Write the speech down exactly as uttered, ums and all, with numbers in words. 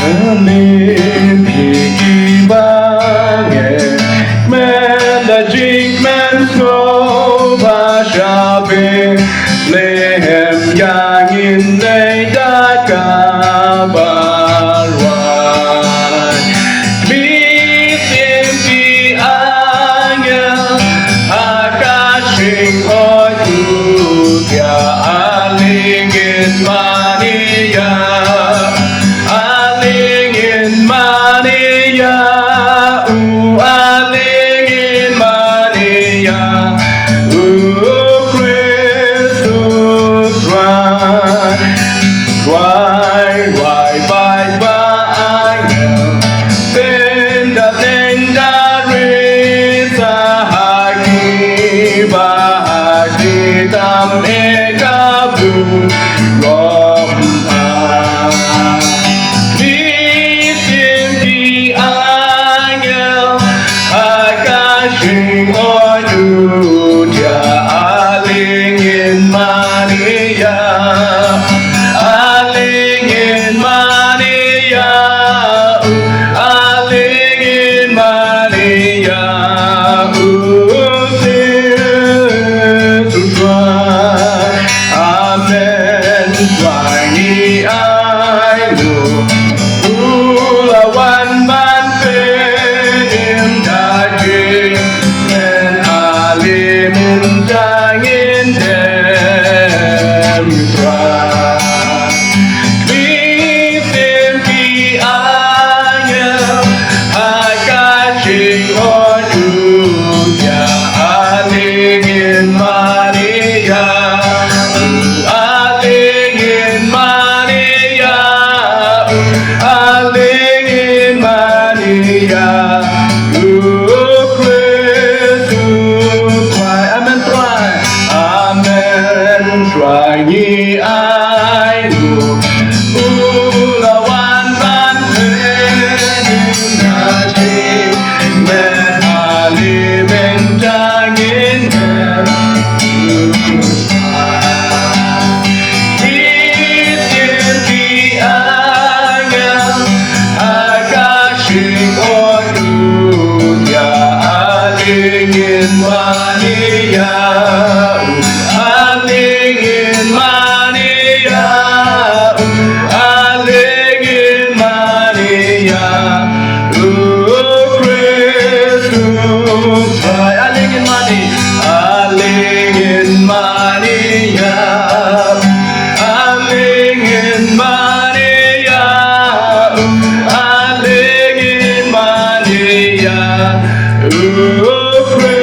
Ani phi ki bangeit, men da jingkmen sngewbha sha Bethlehem, ïa ngin ïai da kaba rwai. Mynsiem ki angel ha ka shyngoid u thiah, ale ngin mane ïa, ale ngin mane ïa u, ale ngin mane ïa u Khrist u Trai. Wai, wai, bai, ba, ai, ben, da, deng, da, re, sa, ha, ki, ba, ha, ki, tam, e, ka, bu, rom, a. Mynsiem ki angel ha ka shyngoid u thiah, ale ngin mane ïa, ale ngin mane ïa, ale ngin mane ïa u Khrist u Trai. Amen. Trai ngi ai nguh, u la wan ban pynïap da jingkmen, ale mynta ngin dem Trai. Mynsiem ki angel ha ka shyngoid u thiah, ale ngin mane ïa u, ale ngin mane ïa u, ale ngin mane ïa u Khrist u Trai. Amen, Trai. Amen, Trai ngi ai nguh, u la wan ban pynïap da jingkmen, ale mynta ngin dem Trai. Mynsiem ki angel ha ka shyngoid u thiah, ale ngin mane ïa u, ale ngin mane ïa u, ale ngin mane ïa u Khrist u Trai. Ale ngin mane, ale ngin mane ïa u, ale ngin mane ïa u, ale ngin mane ïa u Khrist